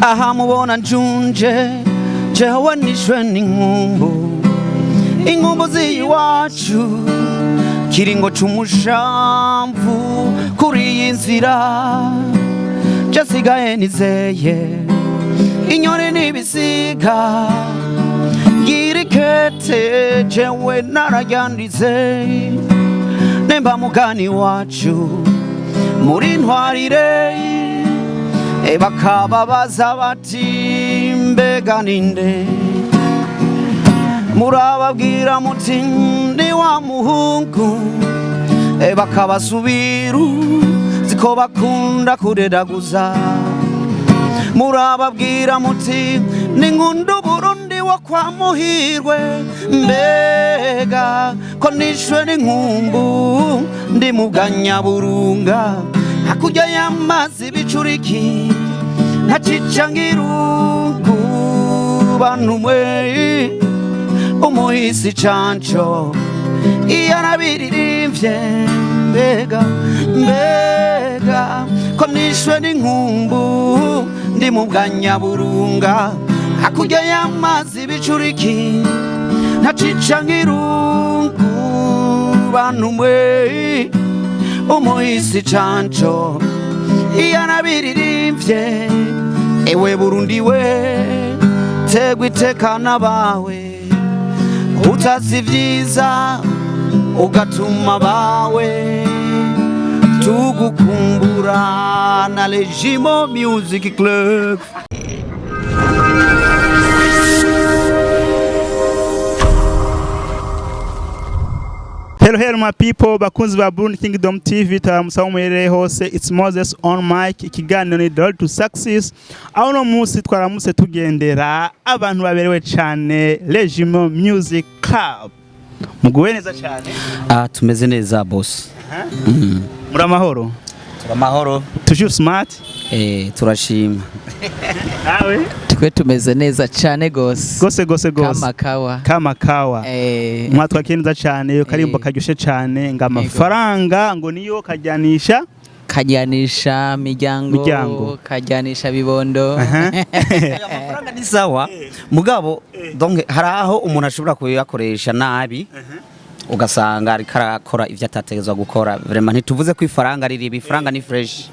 Aha mubona njunje, jewe nishwe n'inkumbu, inkumbu z'iwacu, kiringo c'umushamvu. Kuri iyi nzira jasigaye nizeye inyoni n'ibisiga. Ngira ikete jewe nararyanditse, nemba mugani wacu muri ntwarire. Bakaba baza bati: "Mbega ninde?" Murababwira muti: "Ni wa muhungu." Bakabasubiru ziko bakunda kudedaguza. Murababwira muti: "Ni nkunda Burundi wo kwa Muhirwe." Mbega ko nishwe n'inkumbu, ndi mu bwanyaburunga, hakurya y'amazi bicuriki, ntacica ngirungu. Bantu mwe, umuhisi Canco iyo arabiririmbye. Mbega, mbega ko nishwe n'inkumbu, ndi mu bwanyaburunga, hakurya y'amazi bicuriki, ntacica ngirungu. Bantu mwe, umuhisi Canco iyo arabiririmbye. Ewe Burundi we, tegwa iteka n'abawe, utazi ibyiza ugatuma abawe tugukumbura. Na Legimo Music Club. Hello, hello my people, bakunzi ba Burundi Kingdom TV, turamusa muherereye hose. It's Moses on mic. Ikiganiro ni Road to Success, aho no munsi twaramutse tugendera abantu baberewe cyane, Legimo Music Club. Muguwe neza cyane? Ah, tumeze neza, boss. Muri amahoro? Turamahoro. Toujours smart? Turashima. Nawe? Twe tumeze neza cyane gose. Gose gose gose. Kama kawa. Kama kawa. Mwatwakiye neza cyane, karimbo karyoshe cyane, ngo amafaranga ngo niyo kajyanisha Kajyanisha miryango, Miryango. kajyanisha bibondo. Amafaranga ni sawa, mugabo donc hari aho umuntu ashobora kuyakoresha nabi, ugasanga ariko arakora ivyo atategerezwa gukora. Vraiment ntituvuze ko ifaranga riribi, ifaranga ni fresh.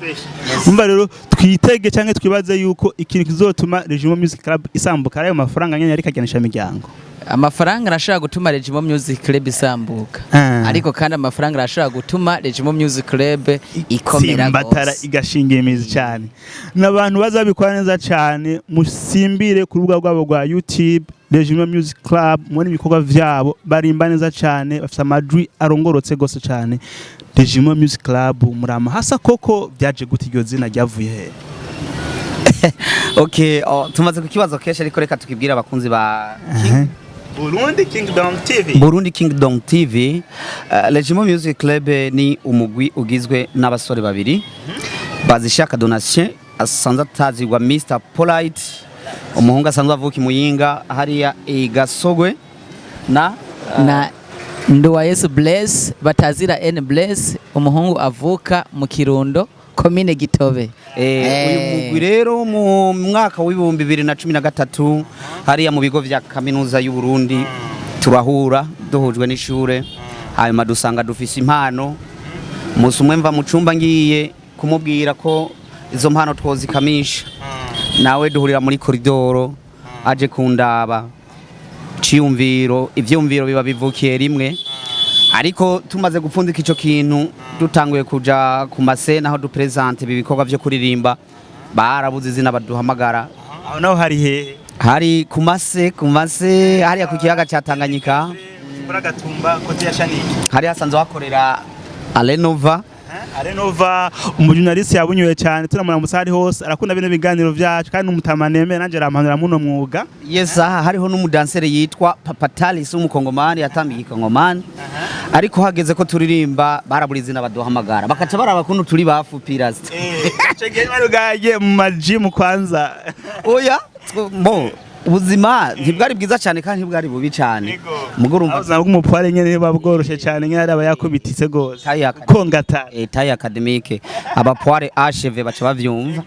Umva rero, twitege cyangwa twibaze yuko ikintu kizotuma Regimo Music Club isambuka ari ayo mafaranga nyene ariko ajyanisha imiryango. Amafaranga arashobora gutuma Regimo Music Club isambuka, ariko kandi amafaranga arashobora gutuma Regimo Music Club ikomera Tsimbatara, gose. Igashinga imizi cyane. N'abantu bazabikora neza cyane. Musimbire ku rubuga rwabo rwa YouTube, Regimo Music Club, mubone ibikorwa vyabo. Barimba neza cyane, bafite amajwi arongorotse gose cyane. Regimo Music Club, murama hasa koko byaje gute? Iryo zina ryavuye he? Okay, oh, tumaze ku kibazo kenshi, ariko reka tukibwira abakunzi ba Burundi Kingdom TV. Burundi Kingdom TV. Legimo Music Club ni umugwi ugizwe n'abasore babiri, Bazishaka Donatien asanzwe atazigwa Mr Polite, umuhungu asanzwe avuka i Muyinga hariya i Gasogwe, na Na Nduwayesu Bless batazira N Bless, umuhungu avuka mu Kirundo, komine Gitobe. Uyu mugwi rero mu mwaka w'2013 hariya mu bigo vya kaminuza y'u Burundi turahura, duhujwe n'ishure, hanyuma dusanga dufise impano. Umunsi umwe mva mu cumba ngiye kumubwira ko izo mpano twozikamisha, nawe duhurira muri koridoro aje kundaba. Ciyumviro, ivyumviro biba bivukiye rimwe. Ariko tumaze gupfundika ico kintu, dutanguye kuja ku ma scène aho dupresente ibi bikorwa vyo kuririmba, barabuze izina baduhamagara. Aho naho hari hehe? Hari ku mase hariya ku kiyaga ca Tanganyika. Muri Agatumba, côté ya Shaniki. Hari hasanzwe hakorera Alenova. Arenova, umujournaliste yabunyoye cyane, turamuramutsa ari hose, arakunda bino biganiro vyacu kandi n'umutama nemera, nanje arampanura muno mwuga. Yes, aha hariho n'umudansere yitwa Papa Talis w'umukongomani, yatambiye ikongomani. Ariko hageze ko turirimba, barabura izina baduhamagara, bakaca baraba kuntu turi bafupirasi. Ico gihe bari bwagiye mu majimu kwanza? Oya, mo ubuzima ntibwari bwiza cyane kandi ntibwari bubi cyane, mugo urumva ubuzima bw'umupware nyene buba bworoshe cyane, nyene araba yakubititse gose. Taille Kongatara. Taille académique, abapoire HV baca bavyumva.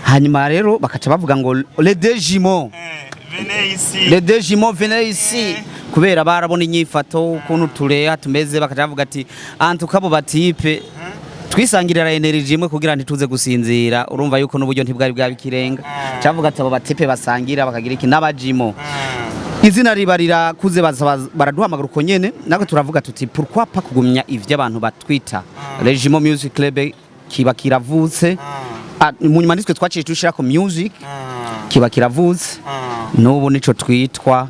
Hanyuma rero bakaca bavuga ngo "Les deux jumeaux, les deux jumeaux, venez ici", kubera barabona inyifato ukuntu tureha tumeze, bakaca bavuga ati antuka abo ba types twisangirira energy imwe kugira ntituze gusinzira. Urumva yuko n'uburyo ntibwari bwabikirenga, cavuga ati abo ba types basangira bakagira iki n'abajimo. Izina riba rirakuze, baza baraduhamagara uko nyene, natwe turavuga tuti pourquoi pas kugumya ivyo abantu batwita Regimo Music Club. Kiba kiravutse. Ah, mu nyuma nitwe twaciye dushirako music, kiba kiravutse. N'ubu nico twitwa.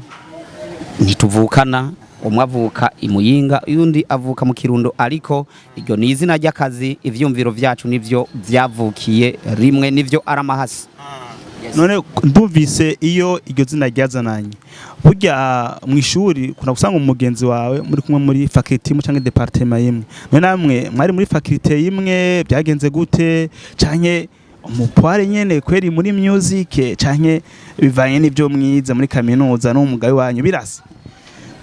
Ntituvukana, umwe avuka i Muyinga, uyundi avuka mu Kirundo, ariko iryo ni izina ry'akazi. Ivyumviro vyacu nivyo vyavukiye rimwe, nivyo ari amahasi. None ndumvise iyo iryo zina ryazananye, burya mu ishuri kuna gusanga umugenzi wawe muri kumwe muri faculté imwe canke département imwe. None namwe mwari muri faculté imwe, byagenze gute? Canke umupware nyene kweri muri music, canke bivanye n'ivyo mwize muri kaminuza n'umugabe wanyu birasa?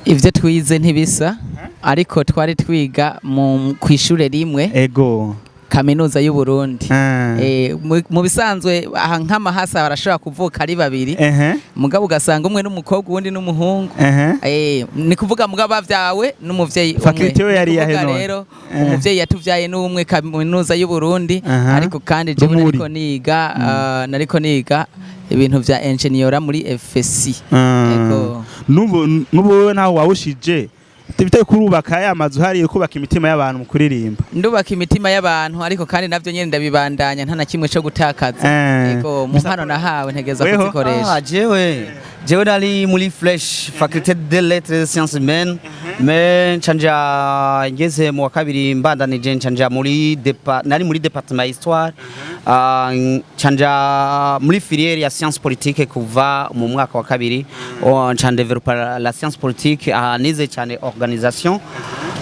Ivyo twize ntibisa, ariko twari twiga mu kw'ishure rimwe, kaminuza y'u Burundi. Mu bisanzwe aha nk'amahasa barashobora kuvuka ari babiri, mugabo ugasanga umwe n'umukobwa, uwundi n'umuhungu. Ni kuvuga mugabo bavyawe n'umuvyeyi umwe. Faculté we yari Ni iyahe kuvuga none? rero umuvyeyi yatuvyaye n'umwe, kaminuza y'u Burundi. Ariko kandi jewe Rumuri. nariko niga ibintu vya ingénieur muri FSC. Ego. Nubu wewe ntaho wawushije bitari kurubaka ya mazu hariya, kubaka imitima y'abantu mu kuririmba. Ndubaka imitima y'abantu, ariko kandi navyo nyene ndabibandanya, nta na kimwe co gutakaza. Ego, mu mpano nahawe ntegeza Weho? kuzikoresha. Ah, jewe nari muri Flèche, faculté de lettres et sciences humaines, mais ncanja ngeze mu wa kabiri mbandanije ncanja muri nari muri département histoire. Ah, ncanja muri filière ya sciences politiques kuva mu mwaka wa kabiri. Oh, nca développa la science politique. Ah, nize cyane organisation.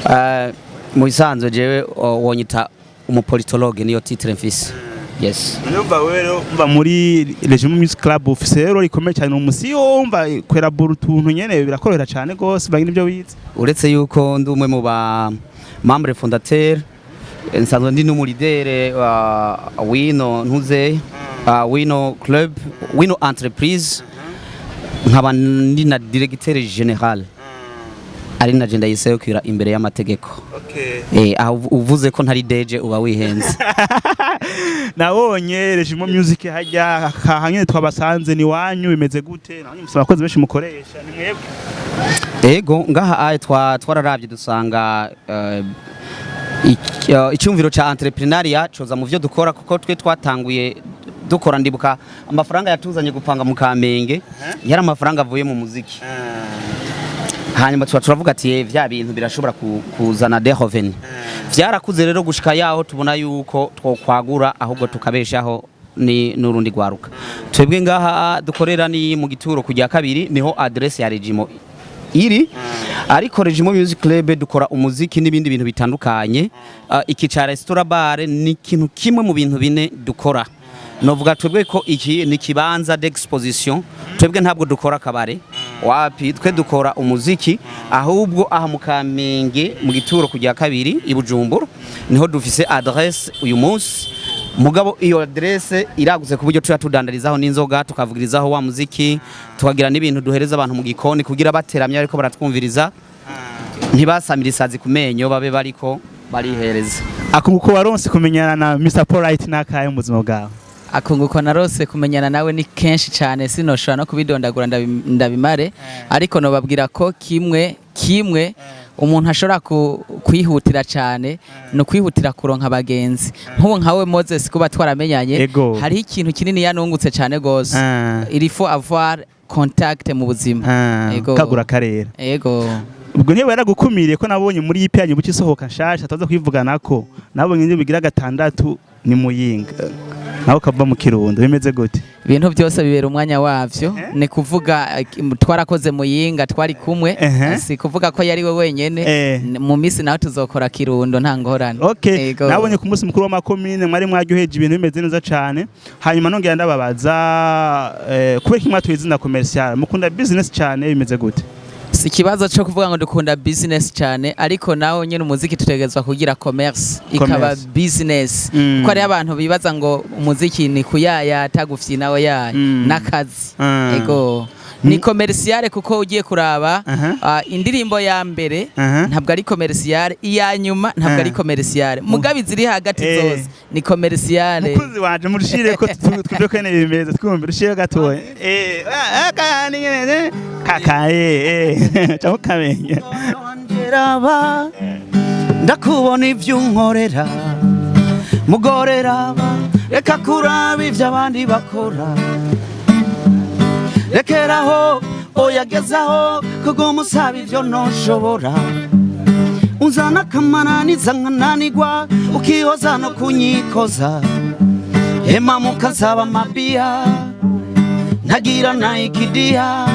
Ah, mu bisanzwe jewe, oh, wonyita umupolitologue, niyo titre mfise, yes. Numva wewe rero umva muri Regime Music Club ufise rero rikomeye cyane umusi wo umva kwerabura utuntu nyene birakorohera cyane gose banye n'ibyo wize. Uretse yuko ndi umwe mu ba membre fondateur, nsanzwe ndi n'umu leader wa wino ntuze wino club, wino entreprise, nkaba ndi na directeur général, ari na je ndayiseyukira imbere y'amategeko. Aho uvuze ko ntari DG uba wihenze. Nabonye Regime Music hajya kahanye twabasanze ni wanyu, bimeze gute? Nabonye musaba abakozi benshi mukoresha, ni mwebwe? Ego, ngaha aye twararavye dusanga icyumviro ca entrepreneuriat coza mu vyo dukora, kuko twe twatanguye dukora. Ndibuka amafaranga yatuzanye gupanga mu Kamenge yari amafaranga avuye mu muziki. Hanyuma tuba turavuga ati "Eh, vya bintu birashobora kuzana des revenus." Vyarakuze rero gushika yaho tubona yuko twokwagura ahubwo tukabeshaho ni n'urundi rwaruka. Twebwe ngaha dukorera ni mu gituro kujya kabiri, niho adresse ya Regimo iri. Ariko Regimo Music Club dukora umuziki n'ibindi bintu bitandukanye. Iki ca restaurant bar ni ikintu kimwe mu bintu bine dukora. Novuga twebwe ko iki ni kibanza d'exposition. Twebwe ntabwo dukora akabare, wapi, twe dukora umuziki. Ahubwo aha mu Kamenge mu gituro kujya kabiri i Bujumbura niho dufise adresse uyu munsi. Mugabo iyo adresse iragutse ku buryo tuya tudandarizaho n'inzoga, tukavugirizaho wa muziki, tukagira n'ibintu duhereza abantu mu gikoni kugira bateramye ariko baratwumviriza ntibasamire isazi ku menyo, babe bariko barihereza. Akunguko waronse kumenyana na Mr Polite n'akahe mu buzima bwawe? Akunguko narose kumenyana nawe ni kenshi cyane, sinoshobora no kubidondagura ndabimare, ariko nobabwira ko kimwe kimwe umuntu ashobora kwihutira cyane ni ukwihutira kuronka abagenzi nk'ubu nkawe Moses. Kuba twaramenyanye, hariho ikintu kinini yanungutse cyane gose. Il faut avoir contact mu buzima. Ego. Kagura akarere. Ego. Ubwo niba yaragukumiriye ko nabonye muri EP yanyu buki isohoka nshasha tuza kwivugana ko nabonye indi bigira gatandatu ni Muyinga nawe ukava mu Kirundo, bimeze gute? Ibintu byose bibera umwanya wavyo. Ni kuvuga twarakoze Muyinga twari kumwe, si kuvuga ko yari we wenyene. Mu minsi nawe tuzokora Kirundo, nta ngorane. Ego. Nabonye ku munsi mukuru w'amakomine mwari mwaryoheje, ibintu bimeze neza cane. Hanyuma nongera ndababaza, kubera ko mwatoye izina commercial, mukunda business cane, bimeze gute? Si ikibazo cyo kuvuga ngo dukunda business cyane, ariko nawe nyine umuziki tutegerezwa kugira commerce ikaba Commerce. business, kuko hariho abantu bibaza ngo umuziki ni kuyayata gufyina, yaya, n'akazi. Ego, ni commercial, kuko ugiye kuraba indirimbo ya mbere ntabwo ari commercial, iya nyuma ntabwo ari commercial, mugabe iziri hagati zose ni commercial. Mukunzi wanje, murushire ko twumve ko nyene bimeze, twumve rushire gatoya, kandi nyene kaka, cyangwa kamenya. Raba, ndakubona ibyo unkorera, mugore, raba, reka kuraba ibyo abandi bakora, rekeraho, oyagezaho kuguma usaba ibyo ntoshobora, unzana akamananiza nkananigwa, ukihoza no kunyikoza, hema mukansaba amabiya ntagira na ikidiya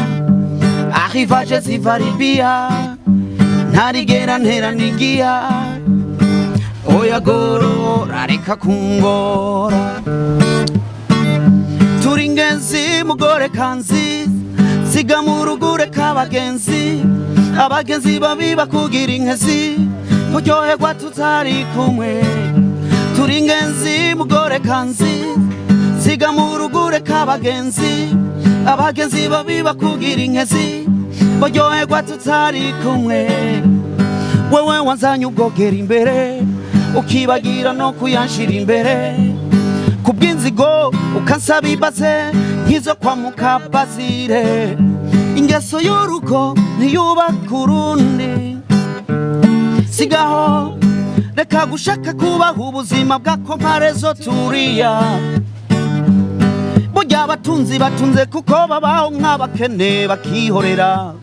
arrivage ziva Libya, ntarigera ntera nigiya, oya gorora, reka kungora, turi ingenzi, mugore kanzi, siga mu rugure k'abagenzi, abagenzi babi bakugira inkezi, kuryoherwa tutari kumwe, turi ingenzi, mugore kanzi, siga mu rugure k'abagenzi, abagenzi babi bakugira inkezi, baryoherwa tutari kumwe, wewe wanzanye ubwogera imbere, ukibagira no kuyanshira imbere, kubw'inzigo ukansaba ibaze nk'izo kwa mukabazire, ingeso y'urugo ntiyubaka urundi, sigaho, reka gushaka kubaho ubuzima bwa komparezo turiya, burya abatunzi batunze kuko babaho nk'abakene bakihorera,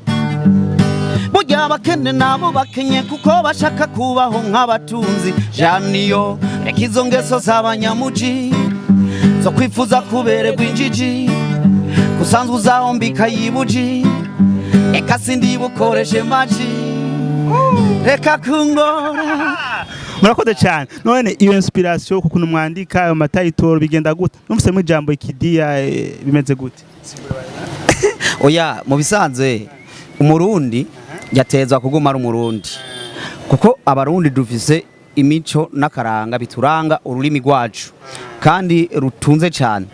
burya abakene nabo bakenye kuko bashaka kubaho nk'abatunzi, janiyo reka izo ngeso z'abanyamuji zo kwifuza kubererwa injiji, kusanzwe uzahombika yibuji, eka sindi bukoreshe maji, reka kungora. Murakoze cyane. None iyo inspiration ku kuntu mwandika ayo ma title bigenda gute? Numvise ijambo ikidiya, bimeze gute? Oya, mu bisanzwe umurundi yatezwa kuguma ari umurundi, kuko abarundi dufise imico n'akaranga bituranga, ururimi rwacu kandi rutunze cyane.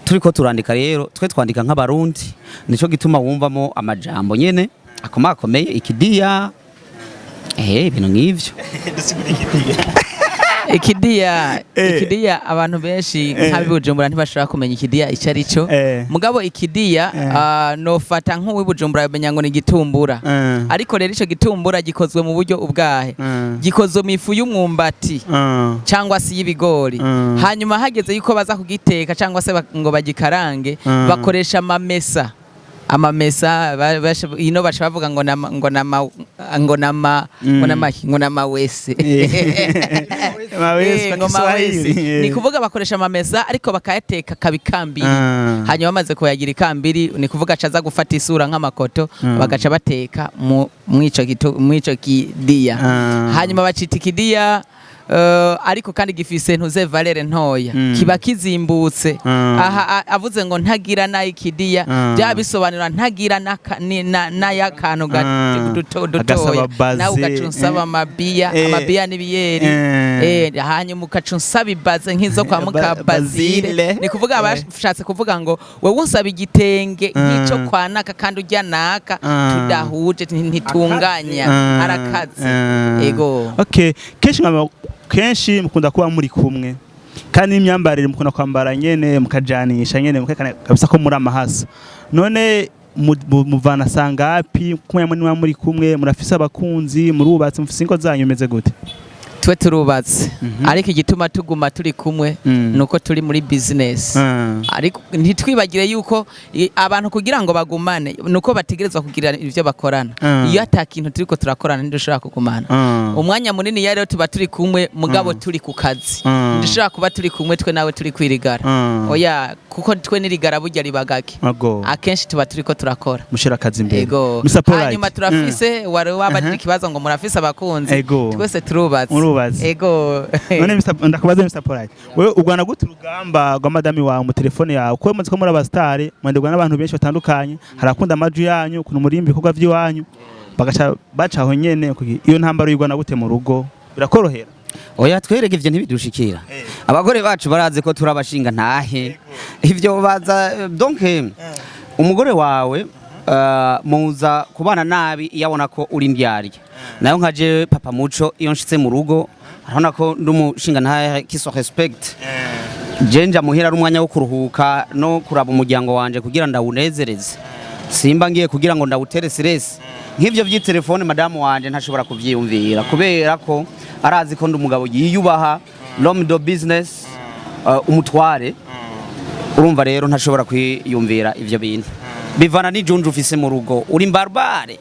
Turiko turandika rero, twe twandika nk'abarundi, nico gituma wumvamo amajambo nyene akomakomeye, ikidiya, ibintu nk'ivyo. Ikidiya, ikidiya, abantu benshi nk'ab'i Bujumbura ntibashobora kumenya ikidiya icyo ari cyo. Mugabo ikidiya, nofata nk'uw'i Bujumbura yamenya ngo ni igitumbura. Ariko rero ico gitumbura gikozwe mu buryo ubwahe? Gikozwe mu ifu y'umwumbati cyangwa se y'ibigori. Hanyuma hageze yuko baza kugiteka cyangwa se ngo bagikarange, bakoresha amamesa, amamesa ino baca bavuga ngo nama ngo nama ngo nama ngo nama ngo namawese. Mawese Ngo kwa Kiswahili. mawese. Ni kuvuga bakoresha amamesa ariko bakayateka kabikambiri. Hanyuma bamaze kuyagira ikambiri, ni kuvuga acaza gufata isura nk'amakoto, bagaca bateka mu mwico kidiya. Hanyuma bacita ikidiya, ariko kandi gifise ntuze valeur ntoya, kiba kizimbutse. Aha avuze ngo ntagira nayikidiya, byaba bisobanura ntagira n'ayakantu dutoya. Agasaba baze, nawe ugaca unsaba amabiya, amabiya n'ibiyeri, hanyuma ugaca unsaba ibaze nk'izo kwa mukabazire. Bazile. Ni kuvuga bashatse kuvuga ngo wowe unsaba igitenge nk'icyo kwa naka kandi ujya naka, tudahuje, ntitunganya, arakaze. Ego. Okay, kenshi kenshi mukunda kuba muri kumwe, kandi n'imyambarire mukunda kwambara nyene mukajanisha nyene, mukekana kabisa ko muri amahasa. None muvana sangapi kumwe niba muri kumwe? Murafise abakunzi? Murubatse? Mufise ingo zanyu? Meze gute? Twe turubatse, ariko igituma tuguma turi kumwe nuko turi muri business. Ariko ntitwibagire yuko abantu kugira ngo bagumane nuko bategerezwa kugira ivyo bakorana. Iyo ata kintu turiko turakorana, ntidushobora kugumana. Umwanya munini rero tuba turi kumwe, mugabo turi ku kazi. Ntidushobora kuba turi kumwe twe nawe turi kwirigara. Oya, kuko twe n'irigara burya riba gake. Akenshi tuba turiko turakora. Mushira akazi imbere. Ego. Mr. Polite. Hanyuma turafise, wari wabajije ikibazo ngo murafise abakunzi? Ego. Twese turubatse. Murubatse. Ndakubaza. Ego. None Mr. ndakubaza Mr. Polite, wewe urwana gute urugamba rwa madami wawe mu telefone yawe, kuko muzi ko muri abasitari mwandirwa n'abantu benshi batandukanye, harakunda amajwi yanyu, ukuntu murimba ibikorwa by'iwanyu, bagaca baca aho nyene iyo ntambaro uyirwana gute mu rugo, birakorohera? Oya, twereke ivyo ntibidushikira. Abagore bacu barazi ko turabashinga ntahe ivyo baza. Donc umugore wawe muza kubana nabi iyo abona ko uri ndyarya. Nayo nka jewe Papa Muco, iyo nshitse mu rugo arabona ko ndi umushinga ntahe qui se respecte. Je nja muhira ari umwanya wo kuruhuka no kuraba umuryango wanje kugira ndawunezereze, simba ngiye kugira ngo ndawutere stress nk'ivyo vy'itelefone. Madamu wanje ntashobora kuvyiyumvira kubera ko arazi ko ndi umugabo yiyubaha, l'homme de business, umutware. Urumva rero ntashobora kwiyumvira ivyo bintu. Bivana n'ijunju ufise mu rugo, uri mbarbare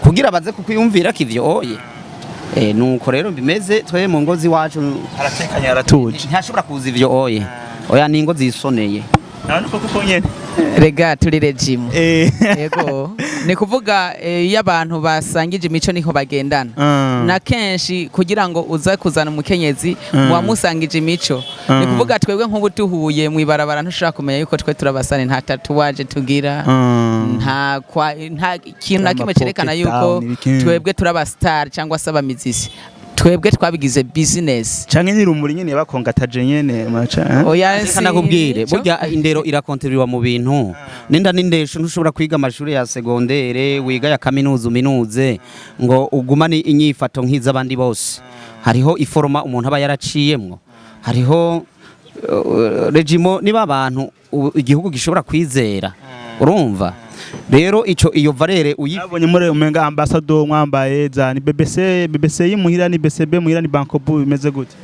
kugira baze kukwiyumvira ko ivyo oye. Nuko rero bimeze twe mu ngo z'iwacu. Haratekanye, haratuje. Ntashobora kuza ivyo oye, oya, ni ingo zisoneye. Nawe nuko kuko nyene. Rega turi régime. Yego, ni kuvuga iyo abantu basangije imico niho bagendana. Na kenshi kugira ngo uze kuzana umukenyezi wamusangije imico, ni kuvuga twebwe nk'ubu tuhuye mu ibarabara ntushobora kumenya yuko twe turabasane. Nta tatouage tugira, nta kintu na kimwe cerekana Ama yuko pocket down, ibiki. twebwe turi abastar cyangwa se abamizisi. Twebwe twabigize business. Canke nyirumuri nyene bakongataje nyene maca, eh? Oya. Reka ndakubwire. Ico. Burya indero irakontribuwa mu bintu ninda n'indesho. Ntushobora kwiga amashuri ya secondaire, wiga ya kaminuza, uminuze ngo ugumane inyifato nk'iz'abandi bose. Hariho iforoma umuntu aba yaraciyemwo, hariho régime niba abantu igihugu gishobora kwizera. Urumva rero ico iyo valeur uyi Nabonye muri umenga ambassador mwambaye za ni BBC, BBC y'imuhira, ni BCB muhira, ni Bankobu, bimeze gute?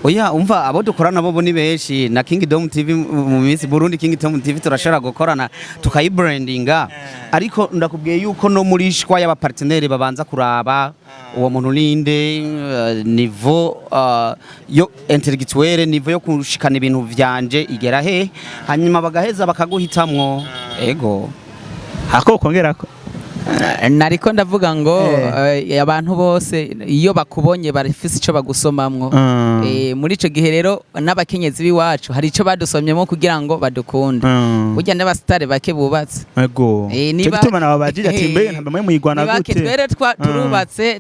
Oya, umva, abo dukorana bo ni benshi na Kingdom TV. Mu minsi Burundi Kingdom TV turashobora gukorana tukayibrandinga, ariko ndakubwiye yuko no muri choix y'abapartenaire babanza kuraba uwo muntu ninde, niveau yo intellectuelle, niveau yo kushikana ibintu vyanje igera he, hanyuma bagaheza bakaguhitamwo. Ego. Hako kongerako. Nariko ndavuga ngo abantu bose iyo bakubonye barafise ico bagusomamwo. Muri ico gihe rero n'abakenyezi b'iwacu hari ico badusomyemo kugira ngo badukunde. Burya n'abasitari bake bubatse. Ego. Cyo gituma nababajije ati mbe ntabwo mwe muyigwana Ni bake. gute? Twere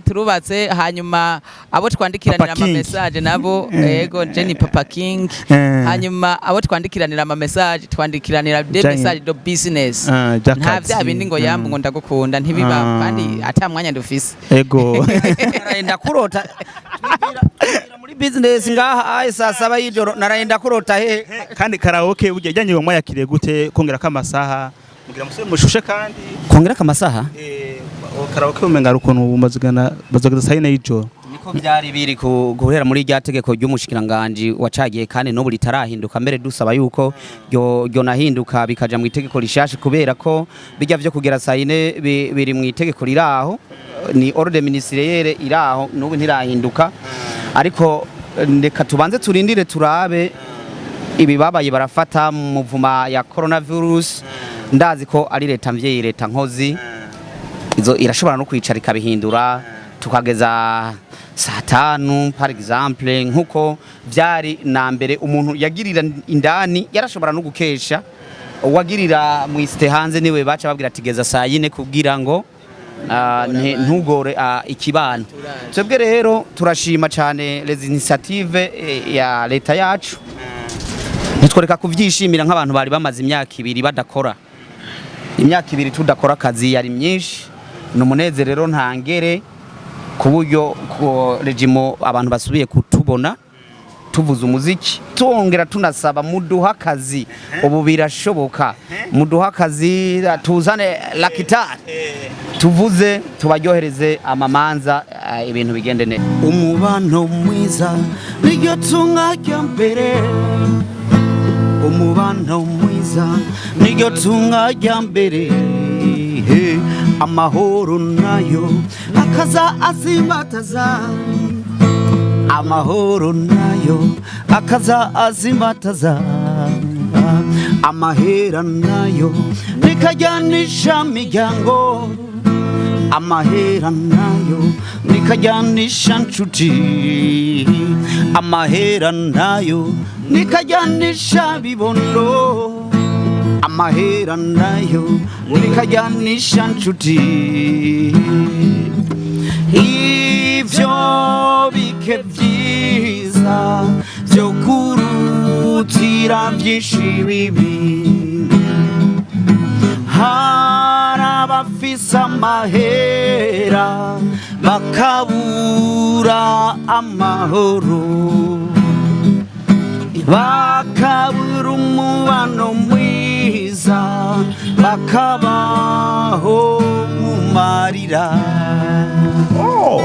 turubatse, hanyuma abo twandikiranira Papa King. ama message nabo, ego, je ni Papa King. Hanyuma abo twandikiranira ama message, twandikiranira de message de business. Ah, Nta by'akazi. vya bindi ngo yambu ngo ndagukunda, ntibiba kandi ata mwanya dufise. Ego. Narenda kurota twibwira muri business ngaha aye saa 7 y'ijoro, narenda kurota he. Kandi karaoke burya ijyanye ngo mwayakiriye gute, kongera ko amasaha mugira musore mushushe kandi? Kongera kamasaha? Karaoke umenga hari ukuntu bazigana bazogeza saa 4 y'ijoro. Niko byari biri guhera muri rya tegeko ry'umushikiranganji wacagiye, kandi n'ubu ritarahinduka. Mbere dusaba yuko ryo nahinduka bikaja mu itegeko rishasha, kubera ko bijya vyo kugera saa 4 biri mu itegeko riraho, ni ordre ministériel iraho, n'ubu ntirahinduka. Ariko reka tubanze turindire turabe ibi babaye barafata mu muvuma ya coronavirus. Ndazi ko ari leta mvyeyi, leta nkozi, izo irashobora no kwicara ikabihindura tukageza saa 5 par exemple, nkuko vyari na mbere. Umuntu yagirira indani yarashobora no gukesha, uwagirira mu isite hanze niwe baca babwira ati geza saa 4 kugira ngo ntugore ikibano. Twebwe rero turashima cyane les initiatives ya leta yacu, ntitworeka kuvyishimira nk'abantu bari bamaze imyaka 2 badakora. Imyaka 2 tudakora akazi yari myinshi. Ni umunezero ntangere ku buryo ko régime abantu basubiye kutubona tuvuza umuziki. Twongera tunasaba muduha akazi, ubu birashoboka, muduha akazi tuzane lakitari tuvuze tubaryohereze amamanza, ibintu bigende neza. Umubano mwiza niryo tunga rya mbere, umubano mwiza niryo tunga rya mbere. Amahoro nayo akaza azimbataza, amahoro nayo akaza azimbataza, amahera nayo nikajyanisha miryango. Amahera nayo nikajyanisha nshuti, amahera nayo nikajyanisha bibondo, amahera nayo nikajyanisha nshuti. Ivyo bike vyiza vyo kurutira vyinshi bibi. Hari abafise amahera bakabura amahoro, bakabura umubano mwiza, bakabaho mu marira. Oh,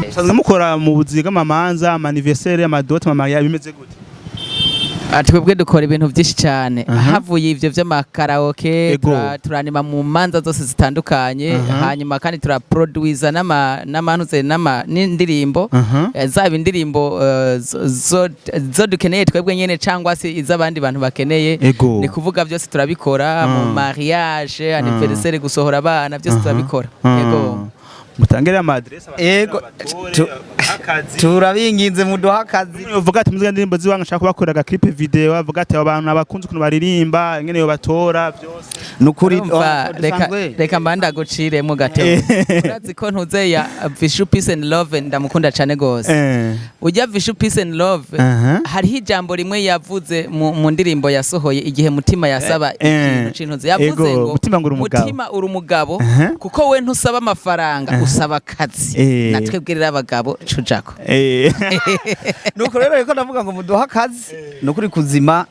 musanzwe mukora mu buzi bw'amamanza, ama anniversaire, ama dot, ama mariage, bimeze gute? Ah, twebwe dukora ibintu byinshi cyane. Havuye ivyo vy'ama karaoke, turanima mu manza zose zitandukanye. Hanyuma kandi turaproduiza n'amanuze n'indirimbo, zaba indirimbo zo dukeneye twebwe nyene cyangwa se iz'abandi bantu bakeneye. Ni kuvuga byose turabikora mu mariage, anniversaire, gusohora abana, byose turabikora. Ego. Mutangire ama adresse. Ego, akazi. Turabinginze, muduha akazi. Uvuga ati muziga ndirimbo ziwanga, nshaka kubakorera aga clip video, avuga ati abo bantu abakunzi ukuntu baririmba, ingene yo batora byose. Nukuri. Urumva, oh, reka reka mbanda guciremo gato. Urazi ko ntuze ya Vishu Peace and Love, ndamukunda cyane gose. Ujya Vishu Peace and Love, hariho ijambo rimwe yavuze mu ndirimbo yasohoye igihe Mutima yasaba ikintu c'intuze, yavuze ngo Mutima ngo uri umugabo. Mutima uri umugabo, kuko we ntusaba amafaranga, usaba akazi. Na twebwe rero abagabo cujako. Nuko rero reko ndavuga ngo muduha akazi. Nukuri kuzima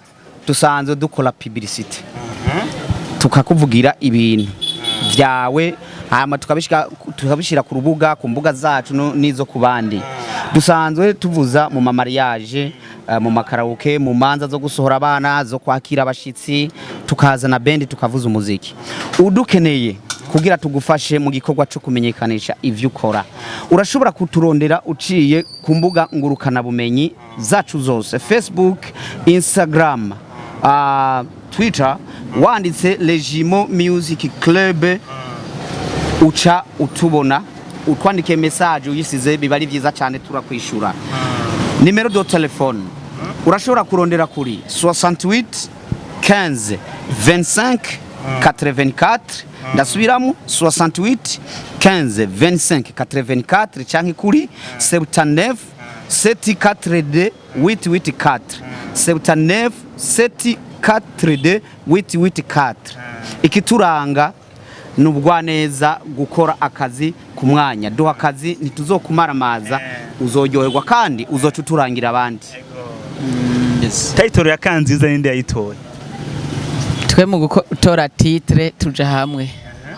dusanzwe dukora publicity, tukakuvugira ibintu byawe, hama tukabishira ku rubuga, ku mbuga zacu n'izo ku bandi. Dusanzwe tuvuza mu ma mariage, mu ma karaoke, mu manza zo gusohora abana, zo kwakira abashitsi, tukazana band tukavuza umuziki. Udukeneye kugira tugufashe mu gikorwa cyo kumenyekanisha ivyo ukora, urashobora kuturondera uciye ku mbuga ngurukanabumenyi zacu zose: Facebook, Instagram, Twitter. Wanditse Legimo Music Club uca utubona. Utwandikiye message uyisize biba ari byiza cyane, turakwishura. Numéro de téléphone urashobora kurondera kuri 68 15 25 84. Ndasubiramo: 68 15 25 84, canke kuri 79 742 884, 79 742 884. Ikituranga ni ubugwaneza, gukora akazi ku mwanya. Duha akazi, ntituzokumaramaza, uzoryoherwa kandi uzoca uturangira abandi. Title ya Kanziza ninde yayitoye? Twe mu gutora titre tuja hamwe,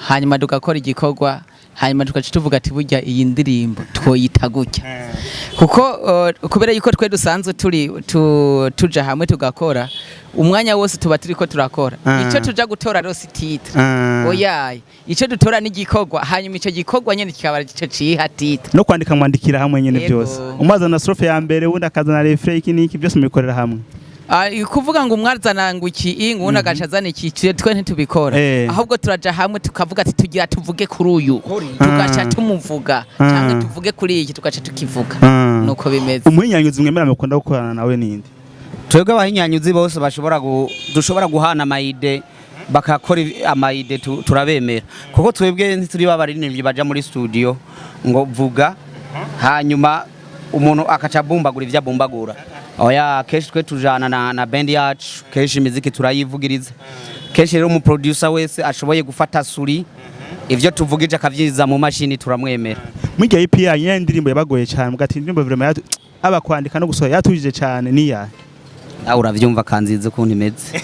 hanyuma tugakora igikorwa, hanyuma tugaca tuvuga ati burya iyi ndirimbo twoyita gutya, kuko kubera yuko twe dusanzwe turi tuja hamwe tugakora umwanya wose, tuba turiko turakora. Ico tuja gutora rero si titre, oyaye, ico dutora ni igikorwa, hanyuma ico gikorwa nyene kikaba ico ciha titre. No kwandika mwandikira hamwe nyene? Yego. Byose umwe azana strophe ya mbere, uwundi akazana refrain, iki n'iki, byose mubikorera hamwe? Ah, kuvuga ngo umwe azana ngo iki, ngo uwundi agaca azana iki, twe ntitubikora. Ahubwo turaja hamwe tukavuga ati tugira tuvuge kuri uyu, tugaca tumuvuga, cyangwa tuvuge kuri iki, tugaca tukivuga. Nuko bimeze. Umuhinyanyuzi mwemera mukunda gukorana nawe ninde? Twebwe abahinyanyuzi bose bashobora dushobora guhana ama idées, bakakora ama idées, turabemera, kuko twebwe ntituri babaririmbyi baja muri studio ngo vuga, hanyuma umuntu akaca abumbagura ivyo abumbagura. Oya, kenshi twe tujana na band yacu, kenshi imiziki turayivugiriza. Kenshi rero umu producer wese ashoboye gufata suri ivyo tuvugije akavyiza mu mashini, turamwemera. Muri EP yanyu ya indirimbo yabagoye cyane mugati indirimbo vraiment aba kwandika no gusohora yatujije cyane niya? Nawe uravyumva Kanziza ukuntu imeze.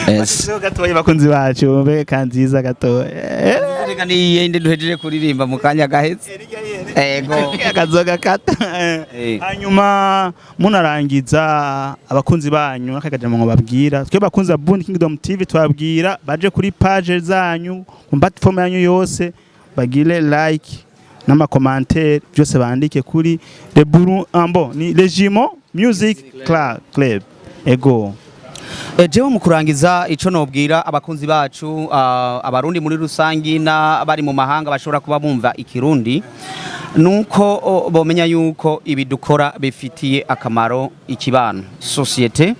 Yes. Gatoya bakunzi bacu mbe Kanziza gatoya. Reka ni yindi duhejeje kuririmba mu kanya gahetse. Ego. Akazoga kata. Hanyuma munarangiza, abakunzi banyu nakagajama ngo babwira twe bakunzi ba Bundi Kingdom TV, twabwira baje kuri page zanyu, ku platform yanyu yose, bagire like n'ama commentaire, byose bandike kuri Le Buru ambo ni Legimo Music Club. Ego. Jewe mu kurangiza, ico nobwira abakunzi bacu, abarundi muri rusangi n'abari mu mahanga bashobora kuba bumva ikirundi, nuko bomenya yuko ibi dukora bifitiye akamaro ikibano, société,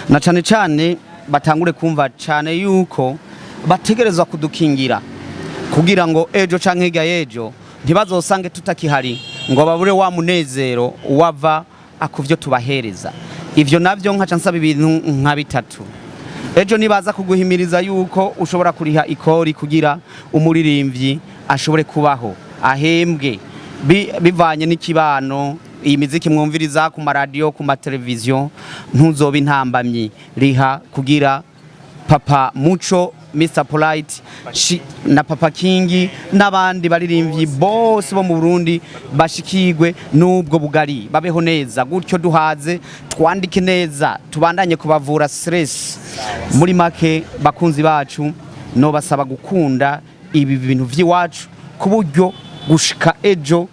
na cane cane batangure kumva cane yuko bategerezwa kudukingira kugira ngo ejo canke hirya y'ejo ntibazosange tutakihari ngo babure wa munezero wava akuvyo tubahereza. Ivyo navyo nkaca nsaba ibintu nka bitatu. Ejo nibaza kuguhimiriza yuko ushobora kuriha ikori kugira umuririmbyi ashobore kubaho, ahembwe bivanye n'ikibano, iyi miziki mwumviriza ku maradiyo, ku mateleviziyo, ntuzoba intambamyi. Riha kugira Papa Muco, Mr Polite na Papa Kingi n'abandi baririmbyi bose bo mu Burundi bashikirwe n'ubwo bugari, babeho neza gutyo, duhaze, twandike neza, tubandanye kubavura stress. Muri make, bakunzi bacu, no basaba gukunda ibi bintu vy'iwacu ku buryo gushika ejo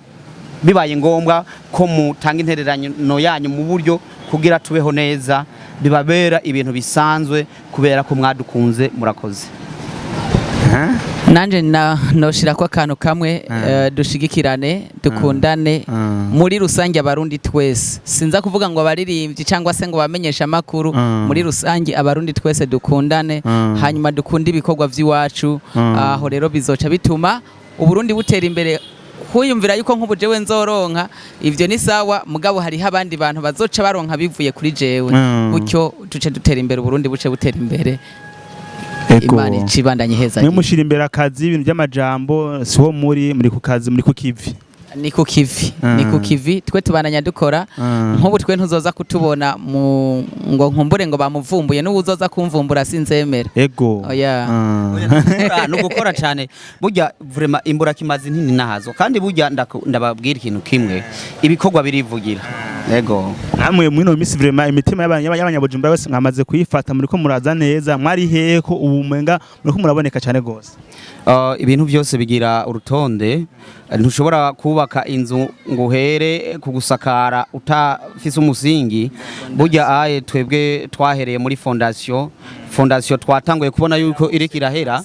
bibaye ngombwa ko mutanga intererano yanyu mu buryo kugira tubeho neza, bibabera ibintu bisanzwe kubera ko mwadukunze. Murakoze. Nanje na noshirako akantu kamwe: dushigikirane, dukundane muri rusange, abarundi twese. Sinza kuvuga ngo abaririmbyi cyangwa se ngo bamenyeshe amakuru. Muri rusange, abarundi twese dukundane, hanyuma dukunde ibikorwa vy'iwacu. Aho rero bizoca bituma uburundi butera imbere. Kwiyumvira yuko nk'ubu jewe nzoronka, ivyo ni sawa, mugabo hariho abandi bantu bazoca baronka bivuye kuri jewe. Gutyo duce dutera imbere, uburundi buce butera imbere. Imana icibandanye heza. Mwe mushira imbere akazi, ibintu by'amajambo siho muri ku kazi, muri ku kivi. Ni ku kivi, ni ku kivi. Twe tubandanya dukora. Nk'ubu twe ntuzoza kutubona mu ngo nkumbure ngo bamuvumbuye, n'ubu uzoza kumvumbura sinzemera. Oya. No gukora cyane burya, vraiment, imbura kimazi ntini nahazo. Kandi burya ndababwira ikintu kimwe: ibikorwa birivugira. Yego. Namwe muri ino minsi, vraiment, imitima y'abanyabujumbura bose mwamaze kuyifata. Muriko muraza neza. Mwari hehe ko ubu mwenga muriko muraboneka cyane gose? Ibintu byose bigira urutonde. Ntushobora kubaka inzu ngo uhere kugusakara utafise umusingi. Burya aye twebwe twahereye muri fondation. Fondation twatanguye kubona yuko iriko irahera,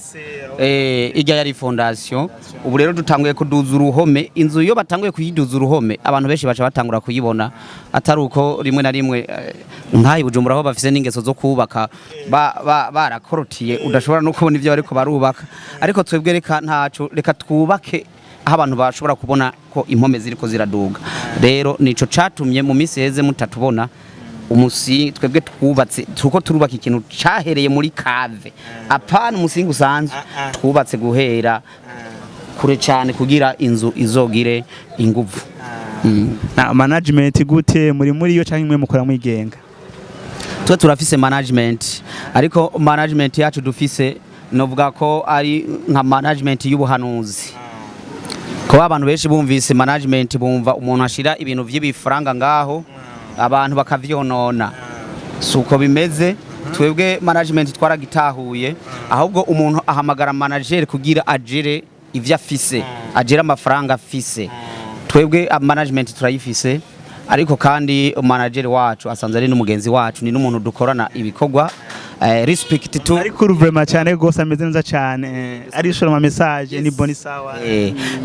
ijya yari fondation. Ubu rero dutanguye kuduza uruhome. Inzu iyo batanguye kuyiduza uruhome, abantu benshi baca batangura kuyibona. Atari uko, rimwe na rimwe nk'aha i Bujumbura aho bafise n'ingeso zo kubaka barakorotiye, udashobora no kubona ibyo bariko barubaka. Ariko twebwe reka ntaco, reka twubake aho abantu bashobora kubona ko impome ziriko ziraduga. Rero nico catumye mu minsi heze mutatubona. Umusingi twebwe twubatse, tuko turubaka ikintu cahereye muri cave, apana umusingi usanzwe. Twubatse guhera kure cyane kugira inzu izogire inguvu. Na management gute, muri yo canke mwe mukora mwigenga? Twe turafise management, ariko management yacu dufise novuga ko ari nka management y'ubuhanuzi. Kuba abantu benshi bumvise management bumva umuntu ashira ibintu vy'ibifaranga ngaho, abantu bakavyonona. Si uko bimeze. Twebwe management twaragitahuye. Ahubwo umuntu ahamagara manager kugira agere ivyo afise, agere amafaranga afise. Twebwe management turayifise, ariko kandi manager wacu asanzwe ari n'umugenzi wacu, ni n'umuntu dukorana ibikorwa, respect to. Ariko vraiment cyane gose, ameze neza cyane, arishora ama message ni boni, sawa.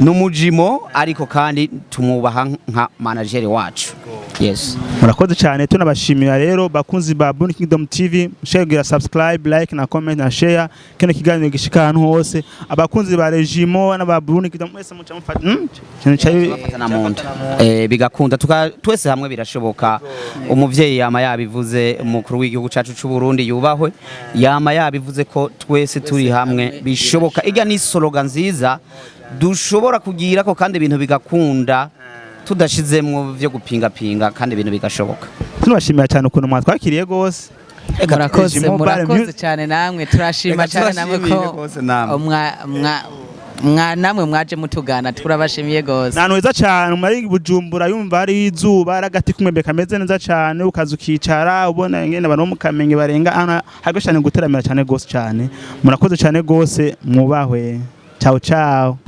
N'umujimo, ariko kandi tumwubaha nka manager wacu, yes. Murakoze cyane. Tunabashimira rero, bakunzi ba Burundi Kingdom TV, mushobora kugira subscribe, like na comment na share kino kiganiro gishika ahantu hose. Abakunzi ba Regimo n'aba Burundi Kingdom mwese muca mufata ikintu Bafatana mu nda, bigakunda twese hamwe birashoboka. Umuvyeyi yama yabivuze, umukuru w'igihugu cacu c'u Burundi yubahwe, yama yabivuze ko twese turi hamwe bishoboka. Irya ni slogan nziza dushobora kugira ko kandi ibintu bigakunda tudashizemwo vyo gupingapinga, kandi ibintu bigashoboka. Tunabashimira cyane ukuntu mwatwakiriye gose. Murakoze. Mobile Murakoze Music. cyane namwe, turashima Reka cyane namwe ko turashimiye rwose namwe. Namwe mwaje mutugana, turabashimiye gose. Ni ahantu heza cyane muri Bujumbura, yumva hari izuba, ari agati k'umwembe kameze neza cyane, ukaza ukicara ubona ingene abantu bo mu Kamenge barenga hano hariko cyane guteramira cyane gose cyane. Murakoze cyane gose, mwubahwe. Ciao ciao.